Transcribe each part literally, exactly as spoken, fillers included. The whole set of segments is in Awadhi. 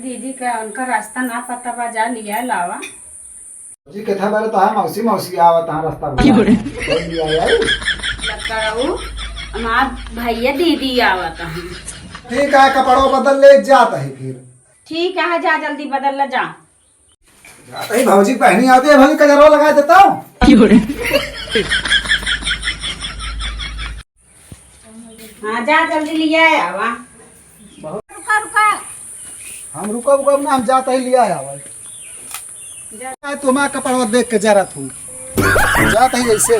दीदी का उनका रास्ता ना पता बा, जा लिया लावा। जी, कथा बारे तो है, मौसी, मौसी आवत है रास्ता भुला। क्यों रे? कोई लिया आई? लगता रहू, हमार भैया दीदी आवत है। ठीक है, कपड़ों बदल ले जात है फिर। ठीक है, जा जल्दी बदल ले जा। जात है भौजी, पहनी आते हैं भौजी, कजरवा लगा देता हूँ। क्यों रे? हाँ, जा जल्दी लिया आवा। बहुत रुका, रुका। हम रुका, रुका ना, हम जात ही लिया आवा। जा। आ, तुम्हारा कपड़वा देख के जरा तू। जात ही ऐसे।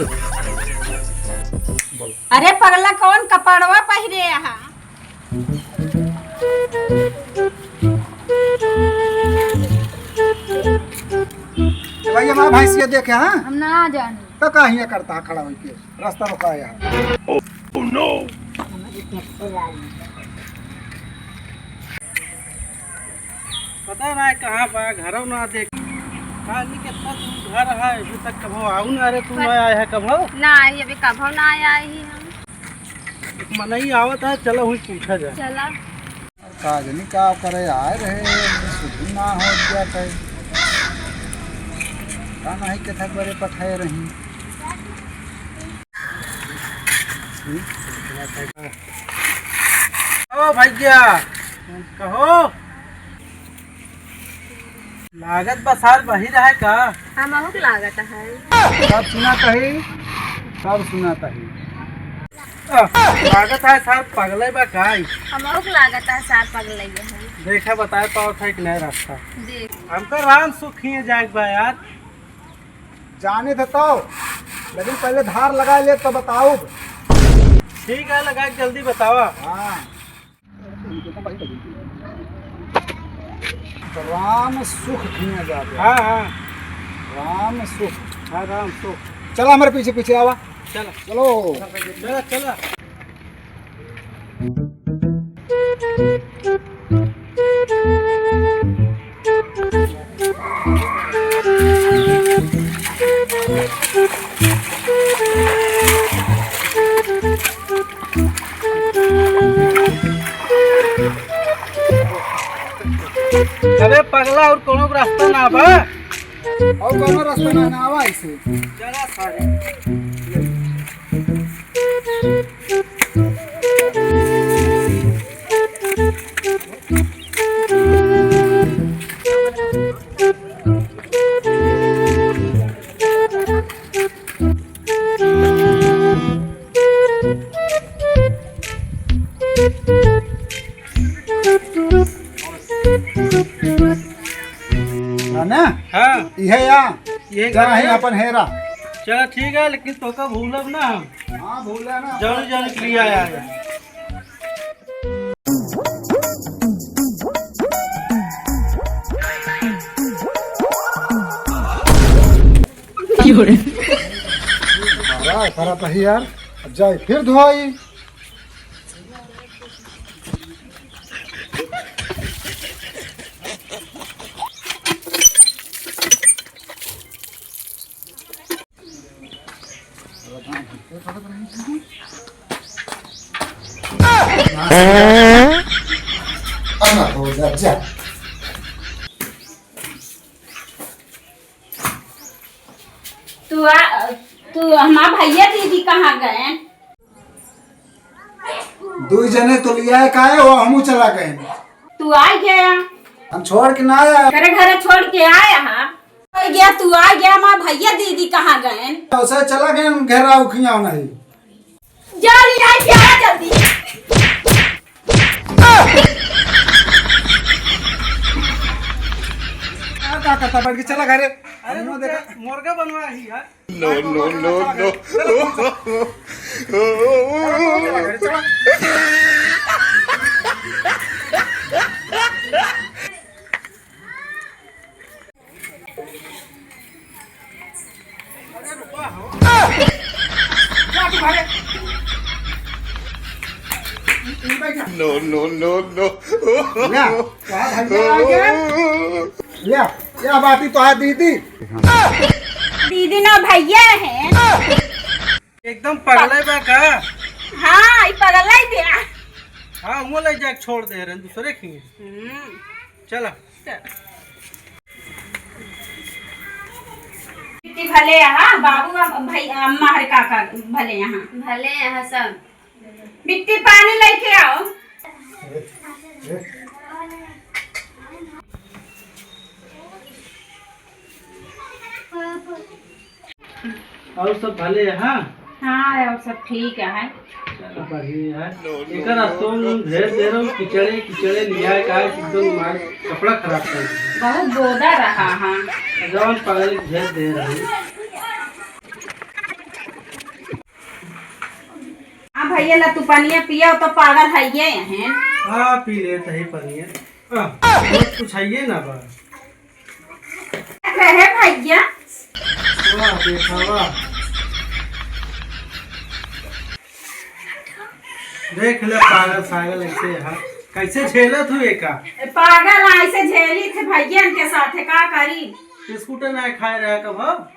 अरे पगला, कौन कपड़वा पहिरे यहाँ? भाई, हमारा भैंसिया देखे, हाँ? हम ना जानी। तो का हियाँ करता है खड़ा होके? रास्ता रोका है यहाँ। पता ना है कहाँ बा, घरों ना देख। खाली कितना दूर घर है, अभी तक कभो आऊ ना रे, तू ना आए है कभो? ना आई, अभी कभो ना आए ही हम। मनई आवत है, चलो हुई पूछा जाए। चला। का जनी का करे आए रहे, सुधी ना हो गया कहे। का नहीं के था करे पठाए रही। ओ भैया, कहो। लागत बा सार बहिर है का? हमहू के लागत है। सब सुना तही, सब सुना तही। आ, लागत है सार पगले बा काई? हमहू के लागत है सार पगले है। देखा बताए पावत है कि नहीं रास्ता? देख। हमका राम सुख ही जाए बा यार। जाने थे तो, लेकिन पहले धार लगा ले तो बताओ। ठीक है, लगा के जल्दी बतावा। हाँ। राम सुख खिया जाते। हाँ, हाँ। राम सुख। हाँ, राम सुख। चला हमारे पीछे पीछे आवा। चला। चलो। चला, चला। अरे पगला, और कोनो रास्ता ना बा? और कोनो रास्ता ना, ना आवा ऐसे। चला सारे। है ना? हाँ। इहे या? इहे जा घर ही है। अपन हेरा। चला ठीक है, लेकिन तोका भूलब ना हम। हाँ, भूला ना। जरूर, जरूर लिया यार। क्यों रे? मारा है, खराब है यार। अब जाए फिर धोई। अब ना हो जा, जा। तू आ, तू हमार भैया दीदी कहाँ गए? दुई जने तो लिया है, काहे हो, हमू चला गए। तू आ गया। हम छोड़ के ना आया। तेरे घर छोड़ के आया हा। आ गया, तू आ गया, हमार भैया दीदी कहाँ गए? उसे चला गए, हम घेरा उखिया नहीं। जा लिया के आ जल्दी। आ, का करता बैठ के, चला घरे। अरे हमू रुक देखा। जा, मुर्गा बनवा ही यार। No, no, no, no। No, no, no, no। या, क्या भैया आ गया? या, या बाटी तो है दीदी। दीदी ना भैया है। एकदम पगले बा का? हाँ, ई पगले बा। हाँ, वो ले जाके छोड़ दे रहे दूसरे की। हम्म। चला। चल। बिट्टी भले यहाँ, बाबू, अम-, भाई, अम्मा हर काका भले यहाँ। भले यहाँ सब। बिट्टी पानी लेके आओ। और सब भले है, हाँ? हाँ, और सब ठीक है। चलो, बढ़िया है। एकर स्टोन उन भेज दे रहा हूँ, किचड़े, किचड़े लिया है, का एकदम मार, कपड़ा खराब कर दिया। बहुत गोदा रहा, हाँ। जवान पागल भेज दे रहा हूँ। हाँ भैया, ला तू पनिया पिया तो पागल है ये हैं। हाँ, पी ले तही पनिया। आ, बहुत कुछ है ये ना बा। रहे भैया। वाह, देखा, वाह। देख ले पागल सागल ऐसे है। कैसे झेलत हूँ एका? ए, पागल ऐसे झेली थे भैया इनके साथ, का करी? बिस्कुट ना खाए रहा कब?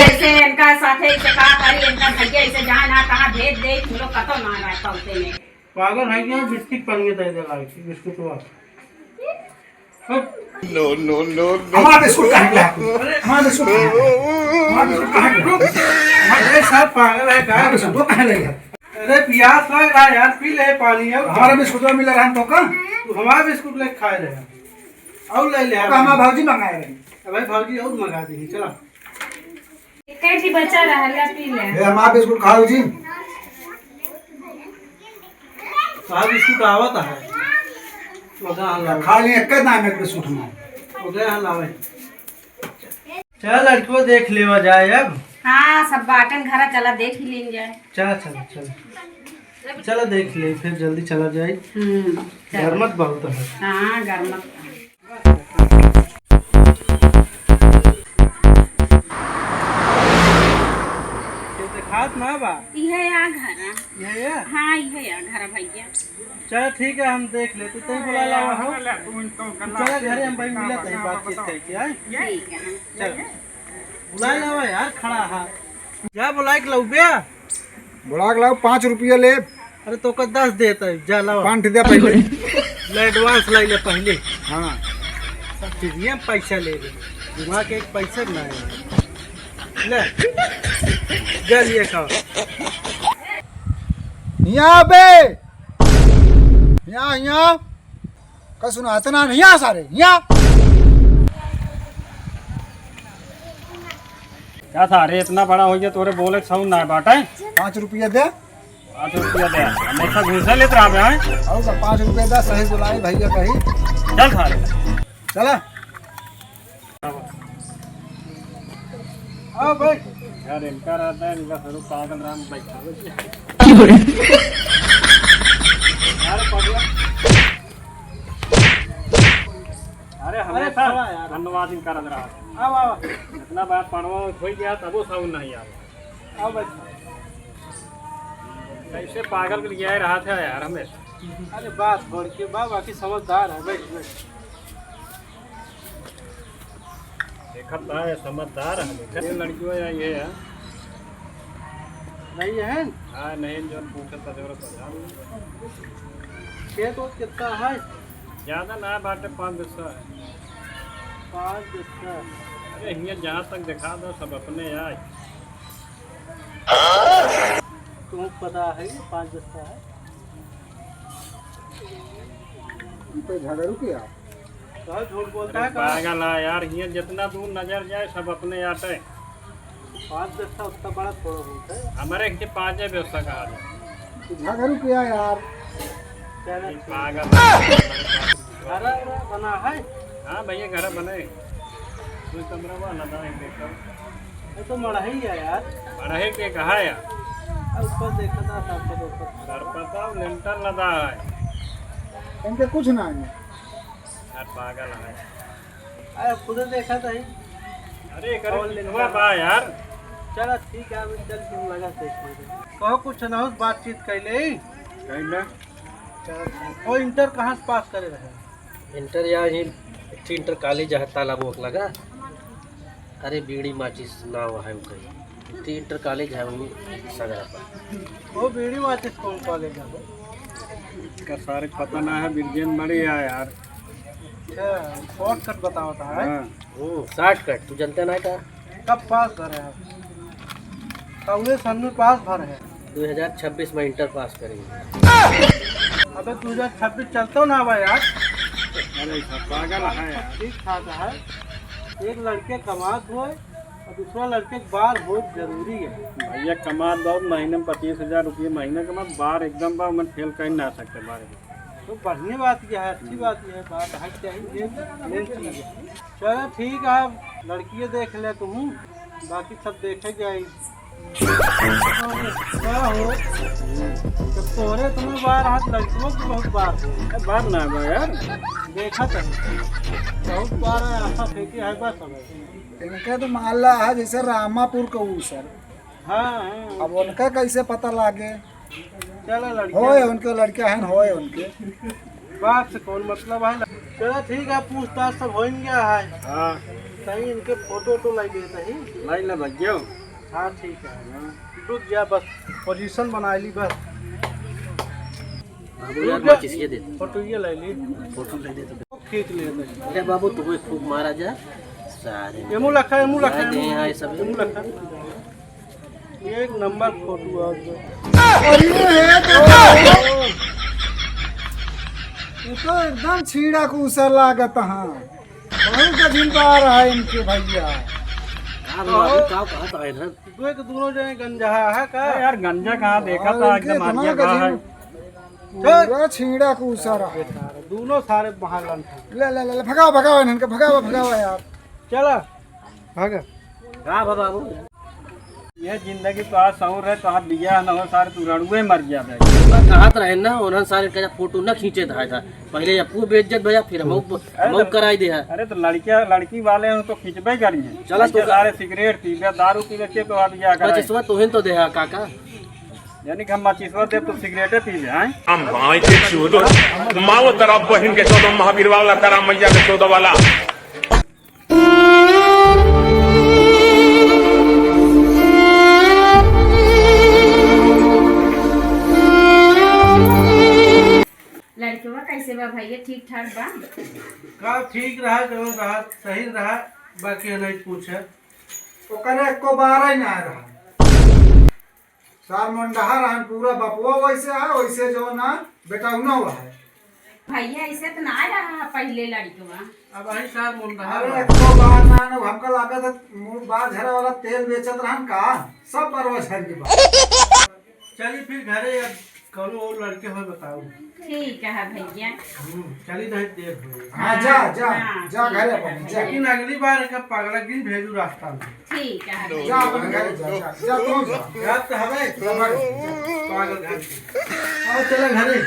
ऐसे इनका साथे ऐसे का करी, इनका भैया ऐसे जाए ना कहाँ भेज दे, हम लोग कतो ना रह पाते में। पागल है क्या? बिस्किट पानी दे दे लाई, बिस्कुट हुआ। हट। No, no, no, no। हमारा बिस्कुट कहाँ गया? अरे, हमारा बिस्कुट कहाँ गया? हमारा बिस्कुट कहाँ गया? अरे साहब, पागल है क्या? हमारा बिस्कुट कहाँ ले गया? अरे प्यास लग रहा है यार, पी ले पानी अब। हमारा बिस्कुट मिला रहा हम तो का? तू हमारा बिस्कुट लेके खाए रहे। और ले ले तो यार। हमारा भौजी मंगाए रहे। अबे भौजी और मंगा दी, चला। एक ही बचा रहा, ला पी ले। ए, हमारा बिस्कुट खाओ जी। साहब, बिस्कुट आवत है। ओदा यहाँ लावे। खा लिए, एक नाम है बिस्कुट में। ओदा यहाँ लावे। चल, लड़कियों, देख लेवा जाए अब। हाँ, सब बाटन घरा, चला देख ही लेन जाए। चला, चला, चला। चला देख ले, फिर जल्दी चला जाए। हम्म, चला। गर्मत बहुत है। हाँ, गर्मत। ये देखात ना बा। इहे आ घर। इहे आ? हाँ, इहे आ घर भैया। चल ठीक है, हम देख लेते, तू बुला लावा हो। तू चला घरे, हम भाई मिलत है, बातचीत करके, आए? ठीक है, हाँ। चल। बुला लावा यार, खड़ा है। जा बुला के लाऊ बे। बुला के लाओ, पाँच रुपया ले। अरे तो का दस देता है, जा लावा। पाँच दे पहले। ले advance लाई ले पहले। हाँ। सब चीज ये पैसा ले ले। दिमाग एक पैसा ना है। ले। जा लिए खाओ। यहाँ बे। यहाँ, यहाँ। का सुना, इतना नहीं आ सारे, यहाँ। का सारे, इतना बड़ा हो गया, तोरे बोले के sound ना बाटे। पाँच रुपया दे। पाँच रुपया दे, हमेशा घूसा लेत रहा बे, हैं? और का, पाँच रुपया दे, सही बुलाई भैया कही। चल सारे। चला। आओ भाई। यार, इनका रहता है, इनका सरू पागल राम बैठा हो। अरे पगला। अरे, अरे हमेशा खड़ा यार। धन्यवाद इनका रंग रहा। आओ, आओ। इतना बार पड़वा हो गया, तबो sound नहीं आवा। आओ भाई। कैसे पागल के लिए रहा था यार हमेशा। अरे बात छोड़ के, बा-, बाकी समझदार है, बैठ, बैठ। देखत बा, ये समझदार है, देखत ये लड़कियों या ये है। नहीं है? हाँ, नहीं, जो पूछत था, जरूरत था, जान लो। खेत ओत कितना है? ज्यादा ना बाटे, पाँच बिस्सा है। पाँच बिस्सा। अरे, हियाँ जहाँ तक देखा दो, सब अपने आए। तुमको पता है, ये पाँच बिस्सा है। ये तो झगड़ू के आप। तो झूठ बोलता अरे है, कहाँ? पागल है यार, हियाँ जितना दूर नजर जाए, सब अपने आटे। पाँच बिस्सा उतना बड़ा थोड़ा होता है। हमारे एक पाँच बिस्सा कहा जाए। तो झगड़ू किया यार। क्या ये ना? पागल है। घर बना है? हाँ भैया, घर बने। दो कमरा बा, लदा है, देखो। ये तो मड़ही है यार। मड़ही के कहा है? अब ऊपर देखा था, सर पर ऊपर। सर पर तो लेंटर लदा है। इनके कुछ ना है। यार पागल है। अरे खुद देखा था ही। अरे करे और पिछवा लेंटर बा यार। चला ठीक है, अभी चल के हम लगा देखते हैं। कहो कुछ ना हो, बातचीत कर ले। कहीं ना। चला ठीक। और इंटर कहाँ से पास करे रहे? इंटर या ही एक ठे इंटर कॉलेज है तालाब ओक लगा। अरे बीड़ी माचिस नाव है ओकर। एक ठे इंटर कॉलेज है वहीं सगरा पर। वो बीड़ी माचिस कौन कॉलेज है वो? इसका सारे पता ना है, बिरजेन बड़ी है यार। अच्छा, शॉर्टकट बतावत है। हाँ। हम्म, शॉर्टकट, तू जनते ना का? कब पास भरे है? कौने सन में पास भरे है? दो हज़ार छब्बीस में इंटर पास करेंगे। अबे, दो हज़ार छब्बीस चलतो ना बा यार। अरे, सब पागल है यार। ठीक ठाक है। एक लड़के कमात होए और दूसरा लड़के के बार बहुत जरूरी है। भैया, कमात बहुत, महीने में पच्चीस हजार रुपये महीना कमात, बार एकदम बा, मन फेल कर ना सकते बार में। तो बढ़िया बात यह है, अच्छी बात यह है, बात है, चाहिए, मेन चीज है। चलो ठीक है, अब लड़किए देख ले तू, बाकी सब देखे जाए। का हो? जब तोहरे इतने बार हाथ लड़कियों की बहुत बार हो। ए, बार ना बा यार। देखा तो बहुत बार है, आशा फेंकी है बस अब। इनके तो मामला है जैसे रामापुर का ऊ सर। हाँ, हाँ। अब उनका कैसे पता लागे? चलो लड़कियाँ। होए उनके लड़कियाँ हैं, होए उनके। बात से कौन मतलब है? चलो ठीक है, पूछताछ सब हो गया है। हाँ। सही, इनके फोटो तो लाई देते ही। लाई ना भैया। हाँ ठीक है। हाँ। रुक जा, बस पोजीशन बना ली बस। बाबू यार, रुक जा। माचिस ये दे। फोटो ये लाई ली। फोटो ले दे तो। खींच लेते हैं। अरे बाबू, तू कोई फूक मारा जा। सारे एमू लखा, एमू लखा, दे एमू। यहाँ ये सब। एमू लखा। एक नंबर फोटो आ गया। अरे हे देखो। ये तो एकदम छीड़ा को उसर लागत है। बहुत गजिल बार है इनके भैया। का बाबू, का कहत है इधर? दो एक दोनों जने गंजा है का? अरे यार, गंजा कहाँ देखा और था, इनके एकदम इतना आगे बा गजिल। है। पूरा छीड़ा को उसर है। दोनों सारे महालन थे। ले, ले, ले, ले, भगाओ, भगाओ इनके, भगाओ, भगाओ यार। चला। भागा। का बा बाबू? ये जिंदगी तो आज सौर है, तो आप बिया न हो, सारे तू रड़ुए मर गया बे। बा कहत रहे ना, उन्हन सारे का फोटो न खींचे था, था। पहले अप्पू बेइज्जत भैया, फिर हम, अरे हम तो, कराई दे है। अरे तो लड़किया, लड़की वाले हैं तो खींचबे करिए। चला तो लड़के सारे सिगरेट पीबे, दारू पीबे, के तो आप बिया कराई। पच्चीसवा तोहिन तो दे है काका। यानी कि हम पच्चीसवा दे तो सिगरेटे पीबे, हैं? हम भाई के चूदो, माँ वो तेरा बहन के चौदह महावीर वाला, तेरा मैया के चौदह वाला। लड़कवा कैसे बा भैया, ठीक ठाक बा? का ठीक रहा, जवन रहा सही रहा, बाकी नहीं पूछे। ओकरे एको बार ही ना रहा। सार मुंडहा रहन, पूरा बपुआ वैसे है, वैसे जो ना बेटौनो है। भैया ऐसे तो ना रहा पहले लड़कवा। अब आई सार मुंडहा अरे रहा। एको बार ना, ना हमका लागत है मुंह बार झरा वाला तेल बेचत रहन का, सब बरवा झर के बा। चली फिर घरे, अब कौनो और लड़के हो बताओ। ठीक है भैया। हम्म, चली तो देर हो गई। हाँ, जा, जा, हाँ, जा ठीक घरे है अपन, जा। भैया। लेकिन अगली बार का पगला दिन भेजू रास्ता में। ठीक है। जा अपन घरे जा, जा, जा तू जा। रात हवे। जा भाग, जा। पागल घर के। आओ चला घरे।